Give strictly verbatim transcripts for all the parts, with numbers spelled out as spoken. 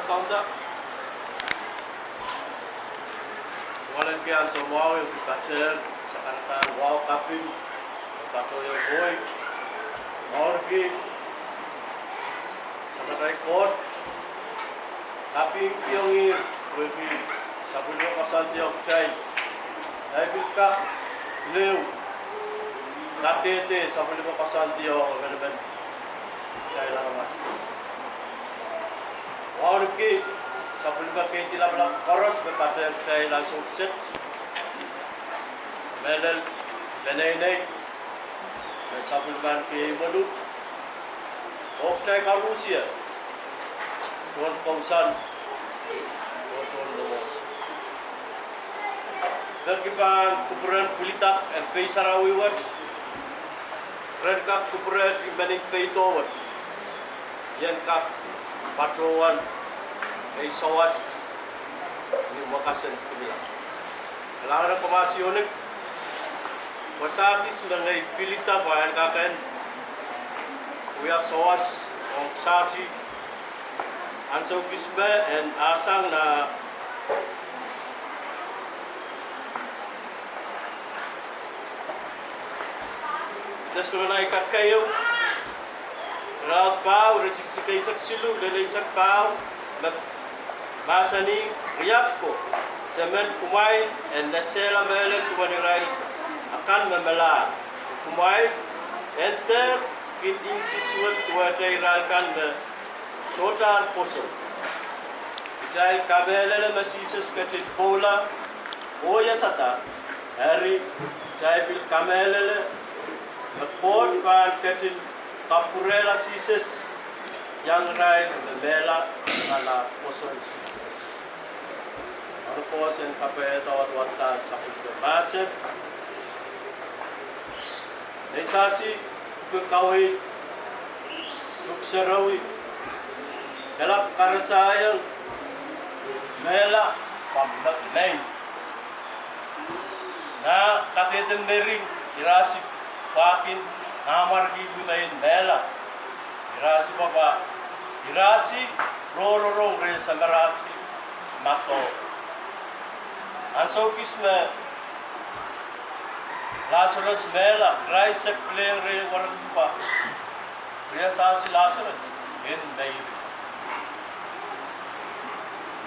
Founder, wahn ki ansou mwahu, I pil patehng sakarada wahu kaping, patohwan woi, mwahu ki, Samatail Koht, kapingkihong ih, wehwehki sapwellime koasoandi ong kitail, kitail pil kak lehu, kadehde sapwellime koasoandi ong emenemen kitail aramas. Wauneki sapwellime keidi lapalap koaros me patehng kitail ansou kiset. Mehlel peneinei me sapwellime ahneki ei mwohni, oh kitail koaros ie, tohn kousoan, oh tohn lowos. Peki pahn kupwuren pwilidak en pei sarawi wet, ren kak kupwurehdi meninkei peido wet, ien kak patohwan ei sawas ni mwakasen pwilila. Kalahngan en kapahs iohnek, wasa kis me ngehi pilida pwe en kak en wia sawas ong kisasi ansou kis me en asang nan Tesalonaika keieu, irelaud pahieu, iretikitik eisek siluh lel eisek pahieu, me mahsanih, Riat ko, se men kumwail en esehla mehlel duwen irail akan me melahr. Kumwail en dehr kin nsensuwed duwehte irail kan me sohte pwoson. Kitail kamehlele me Sises ketin pwoula oh iasada, eri kitail pil kamehlele me Koht pahn ketin kapwurehla Sises iang irail me mehla nan pwoson Sises. Ahneki koasoandi kapehda wadawad nan sapwellime mahsen, Nei Sasi, Pwuhk Kaweid, Pwuhk Sarawi, kalap karasaiong mehla pahn me-, meir. Nan kadehde mering, irasi pahn kin nanmwarki ih me mehla. Irasi pahpa, irasi rohrohrong re samarasi mato. Ansou kis me Lasarus mehla, Krais se kileng re werek pwe riasasi Lasarus en meir.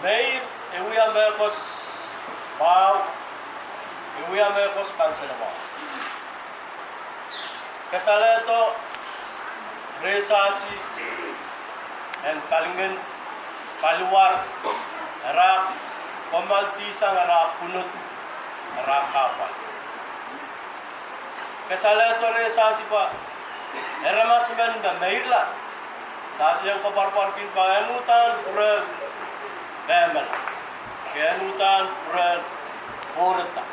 Meir e wia mehkos pahieu, e wia mehkos kansenamwahu. Kasalehdo re sasi en palingehn paliwar, eri komoaldi sang eri pwunod, eri kahpwal. Kasalehdo re sasi pwe aramas emen me meirla, sasi en koapworopwor kin pwe en uhdahn pwurehng pehmala, ke en uhdahn pwurehng pwourda.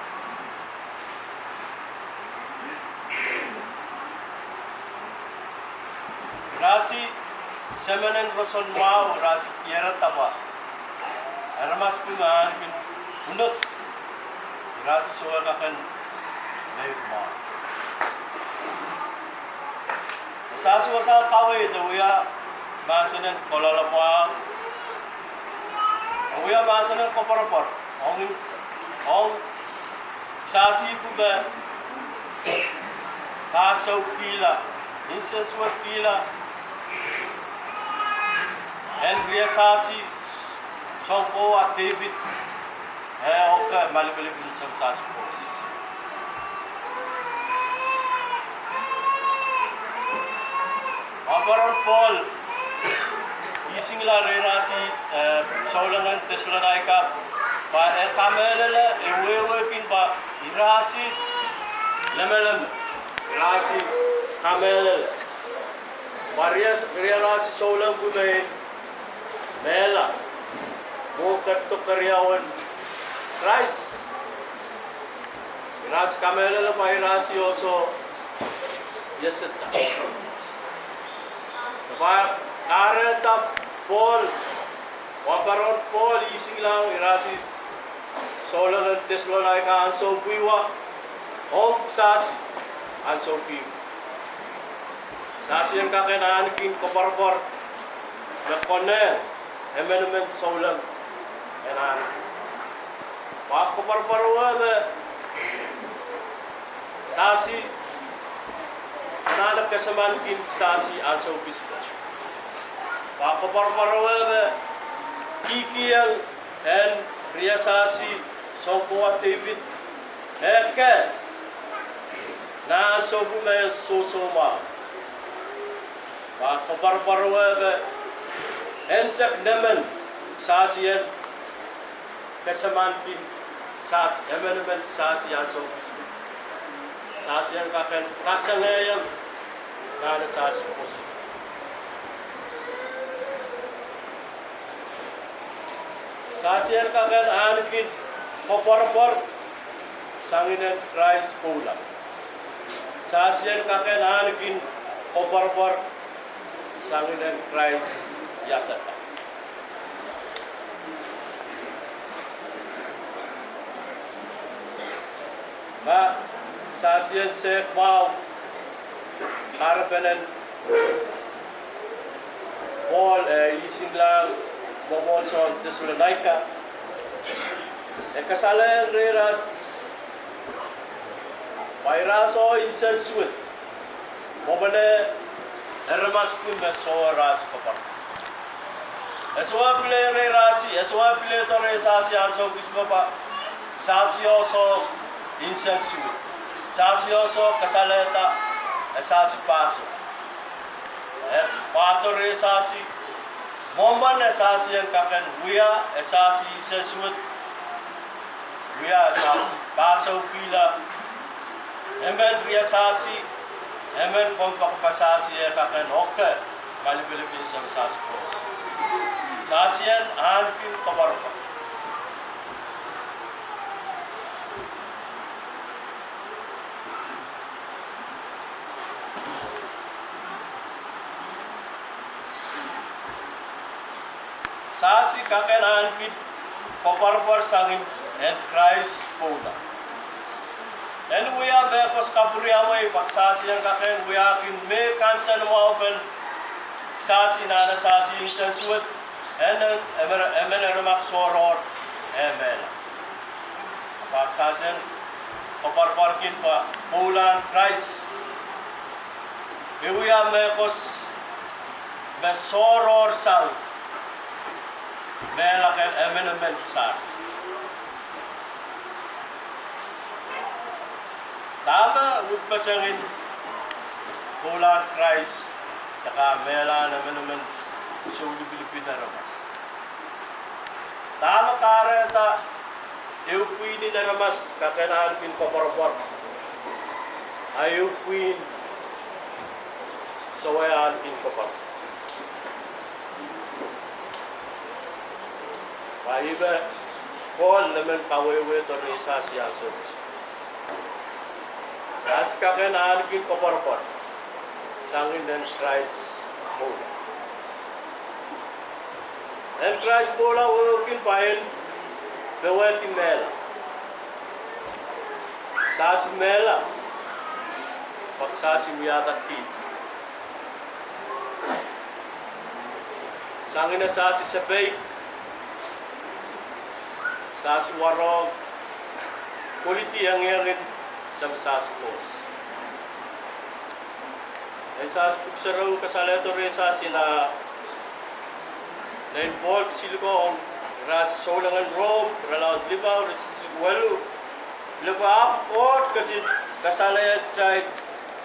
Irasi semen en roson mwahu, irasi diarada pwe aramas pil me ahneki pwunod, irasi sohte kak en meir mwahu. Sasi wasahn kaweid e wia mahsen en koaloalamwahu, e wia mahsen en koapworopwor ong, ong sasi pwe me kasoukihla, nsensuwedkihla en riasasi Sounkowa Depit, eh, oh ke malipilipil sang sasi koaros. Wahnpoaron Pohl isingla re irasi, eh, soulengen Tesalonaika pwe e kamehlele, e wehwehki pwe irasi lemeleme, irasi kamehlele pwe rias-, riarasi souleng pwumen mehla, mwo ketido keriaun Krais. Irasi kamehlele pwe irasi oso iasada. Pwe kahrehda Pohl, Wahnpoaron Pohl isingla irasi soulengen Tesalonaika ansou pwihwa, ong sasi ansou pwihwa. Sasi en kak en ahneki koapworopwor me konehng emenemen souleng en ahn. Pwe koapworopwor wehwe me Sahsi anahne kesemankin Sahsi ansou kis me. Pwe koapworopwor wehwe me kihkihong en rie Sahsi Sounkowa Depit, eh, ke nan ansou me sohsohmwahu. Pwe koapworopwor wehwe me en sehk nemen Sahsi en kesemankin Sahsi, emenemen Sahsi ansou kis me. Sahsi en kak en kasengehiong nan Sahsi pwoson. Sahsi en kak en ahneki koapworopwor sang inen Krais pwoula. Sahsi en kak en ahneki koapworopwor sang inen Krais iasada. Ma Sahsi en sehk mwahu, kahrepenen Pohl, eh, isinglahng mwomwohdiso en Tesalonaika, e kasalehiong rehi pwe irail soh insensuwed, mwomwen aramas pwung me soh arail koapworopwor. E sohte pil rehi Sahsi, e sohte pil doh rehi Sahsi ansou kis me pwe Sahsi oh soh insensuwed. Sahsi oh soh kasalehda, e Sahsi pahso. E pahdo rehi Sahsi, mwomwen e Sahsi en kak en wia, e Sahsi insensuwed, wia e Sahsi pahsoukihla, emen rie Sahsi, emen kompoakepah Sahsi e kak en oke malipilikin Sahsi pwoson. Sahsi en ahneki koapworopwor. Sahsi kak en ahneki koapworopwor sang inen Krais pwoula. En wia mehkos kapwuriamwei pwe Sahsi en kak en wiahki mehkan sehse mwahu pen Sahsi nan Sahsi insensuwed, en, en, emen, emen aramas sohror, eh, mehla. Pwe Sahsi en koapworopworki pwe pwoula en Krais e wia mehkos me sohror sang mehla kan emenemen Sahsi. Dahme uhd pesengin pwoula en Krais, de ka mehlahn emenemen soulipilipil aramas. Dahme kahrehda ehu pwihn en aramas kak en ahneki koapworopwor, a ehu pwihn soh e ahneki koapworopwor. Pwe ih me Pohl emen kawehwehdo rehi Sahsi ansou kis me. Sahsi kak en ahneki koapworopwor sang inen Krais pwoula. En Krais pwoula wehwehki pwe en powehdi mehla. Sahsi mehla pwe Sahsi wiahda kiht. Sang inen Sahsi sepeik, Sahsi warohng, koledi engiengin Sahsi Koht. En Sahsi Pwuhk Sarawi kasalehdo rehi Sahsi nan nein Pohl silikong, irehn Souleng en Rom, irelaud limau, iretikitik siluh, pil ahpw Koht ketin kasalehiong kitail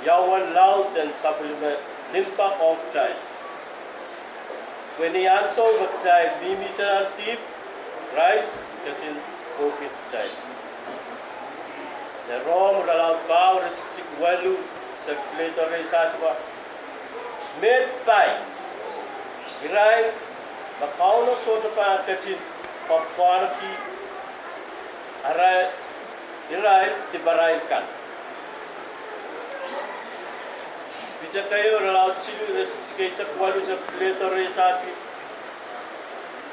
ia uwen laud en sapwellime limpoak ong kitail. Pwe ni ansou me kitail mihmihte nan dihp, Krais ketin pwoukin kitail. Nan Rom irelaud pahieu, iretikitik siluh, se pil doh rehi Sahsi pwe, meid pai, irail me Kauno sohte pahn ketin pwapwukoahniki irail diparail kan. Piter keieu irelaud siluh, iretikitik eisek waluh, se pil doh rehi Sahsi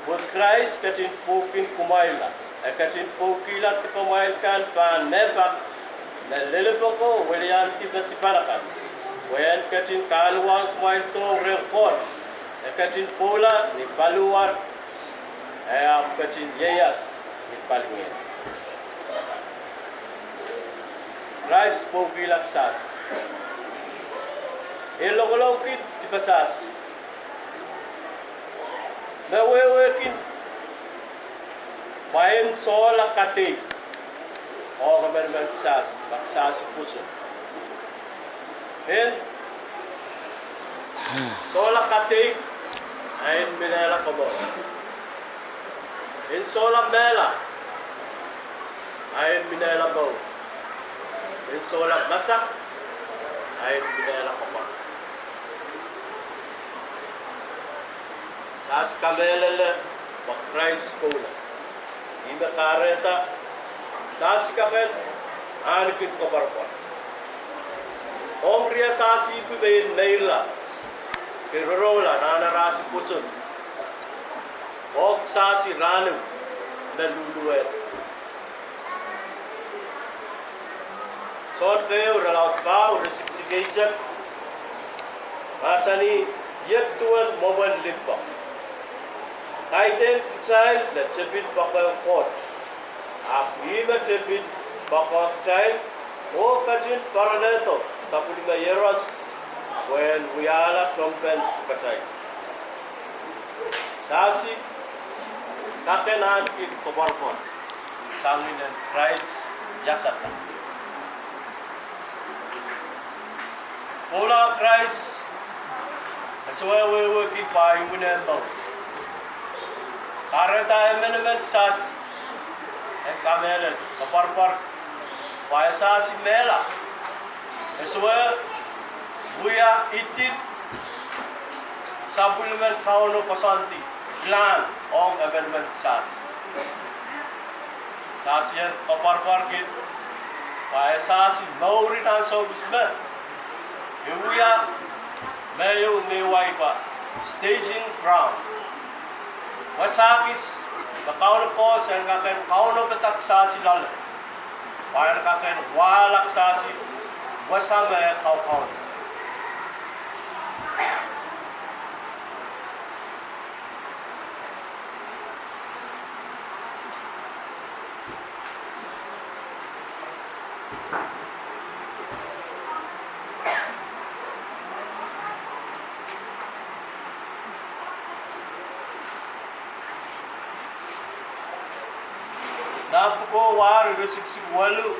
pwe Krais ketin pwoukin kumwailla. E ketin pwoukihla dipamwail kan pahn mehpak, me lelipoko weliandi me dipan akan, pwe en ketin kahluwahng kumwail doh rehn Koht. E ketin pwoula ni paliwar E ahpw ketin ieias ni palingehn. Krais pwoukihlahr kisas. E lokolok kid dipasas me wehwehki pwe en sohla kadeik ong emenemen kisas, ma kisas pwoson. En sohla kadeik, a en minehla komour. En sohla mehla, a en minehla mour. En sohla masak, a en minehla koapworopwor. Sasi kamehlele pwe Krais pwoula. Ih me kahrehda sasi kak en ahneki koapworopwor. Ong rie sasi pwe pein meirla, pwe rongorongla nan ara sasi pwoson, oh sasi rahnwet me luluwe. Sohn keieu, irelaud pahieu, iretikitik eisek, mahsanih: Iet duwen mwomwen limpoak. Kaidehn kitail me tepin poakohng Koht, ahpw ih me tepin poakohng kitail, oh ketin poaronehdo sapwellime iehros pwehn wiahla tomwpen kitail. Sasi kak en ahneki koapworopwor sang inen Krais iasada. Pwoula Krais e sohte wehwehki pwe e iwinehn mour. Kahrehda emenemen kisas en kamehlele, koapworopwor, pwe e sasi mehla. E sohte wia idin sapwellimen Kauno koasoandi, pilahn ong emenemen kisas. Sasi en koapworopworki pwe e sasi mour nan sokis me e wia me iei me wai pwe staging ground. Wasa kis me Kauno koaros en kak en kaunopada kisasi loale, pwe en kak en wahla kisasi wasa me e kaukaunohng. Nan pwukoa Wahr iretikitik siluh,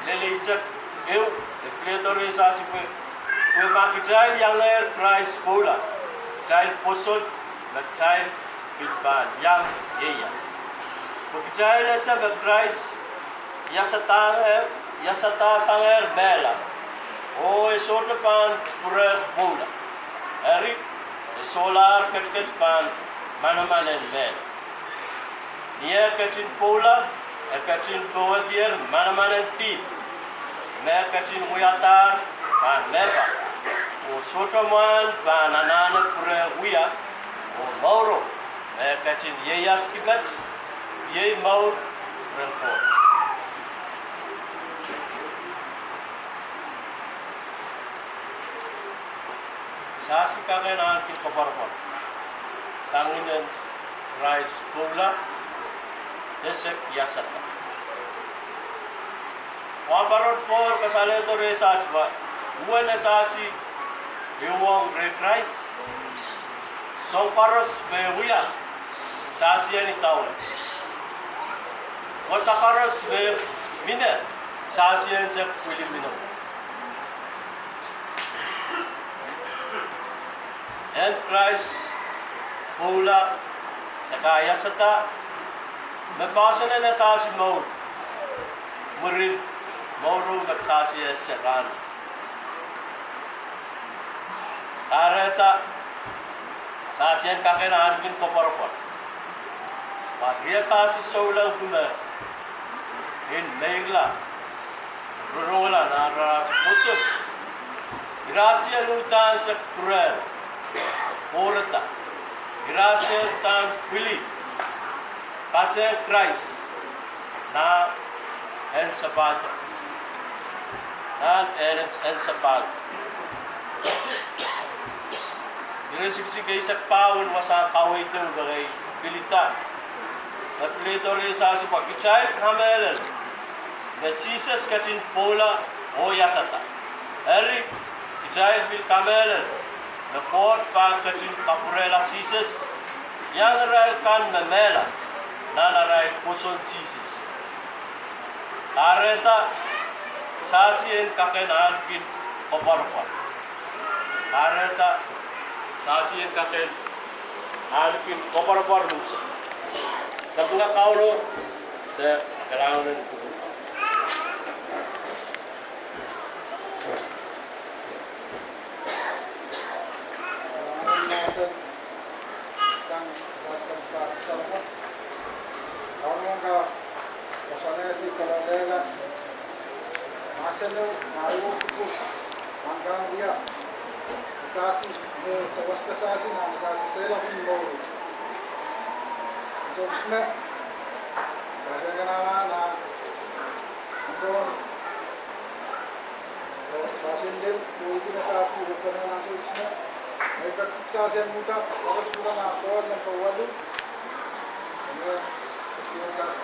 lel eisek ehu, e pil pwurehdo rehn sasi pwe, pwe ma kitail iangehr Krais pwoula, kitail pwoson me kitail pil pahn iang ieias. Pwe kitail ese me Krais iasada, iasada sangehr mehla, oh e sohte pahn pwurehng pwoula. Eri, e solahr ketiket pahn manaman en mehla. Ni eh ketin pwoula, e ketin powehdier manaman en dihp me e ketin wiadahr pahn mehpar, oh sohte mwahn pahn anahne pwurehng wia, oh mouro me e ketin ieiaski met, iei mour rehn Koht. Sasi kak en ahneki koapworopwor sang inen Krais pwoula, esek iasada. Wahnpoaron Pohl kasalehdo rehn sasi pwe, uwen e sasi iang rehn Krais, soahng koaros me e wia, sasi en idawehn. Wasa koaros me e mihmi, sasi en sehse pwili mihmi. En Krais pwoula, e kak iasada me poahsoan en sasi mour, mwurin mouro me sasi ese rahn. Kahrehda sasi en kak en ahneki koapworopwor pwe rie sasi souleng me en meirla, rongorongla nan ara sasi pwoson, irail en uhdahn sehse pwurehng pwourda, irail uhdahn pwili pasehng Krais nan en Sapado, nan en, en Sapado. Ire siksik eisek pahr en wasahn kaweid ehu me kitail pil pilada. Me pilada rehn Sasi pwe kitail kamehlele me Sises ketin pwoula oh iasada. Eri, kitail pil kamehlele me Koht pahn ketin kapwurehla Sises, iang irail kan me mehla nan arail pwoson Sises. Kahrehda Sasi en kak en ahneki koapworopwor. Kahrehda Sasi en kak en ahneki koapworopwor unsek. Kapinga Kauno, de kalahngan en kupwur. Sang, sang, sang, sang, sang, Kauno ka, ka sang ni kaloalehla. Mahsen o, ma iei kupwur, ma kan wia. Sasi, me sawas ka Sasi, nan Sasi seiloak ni mour. Ansou me, Sasi en kanahngan, ansou Sasi en lel, oh ipwidi Sasi, oh kanahngan Sasi. Mehkot Sasi en mudahn, wakes mudahn ah Koht nan kawalu. Amen. Sasi en Sasi.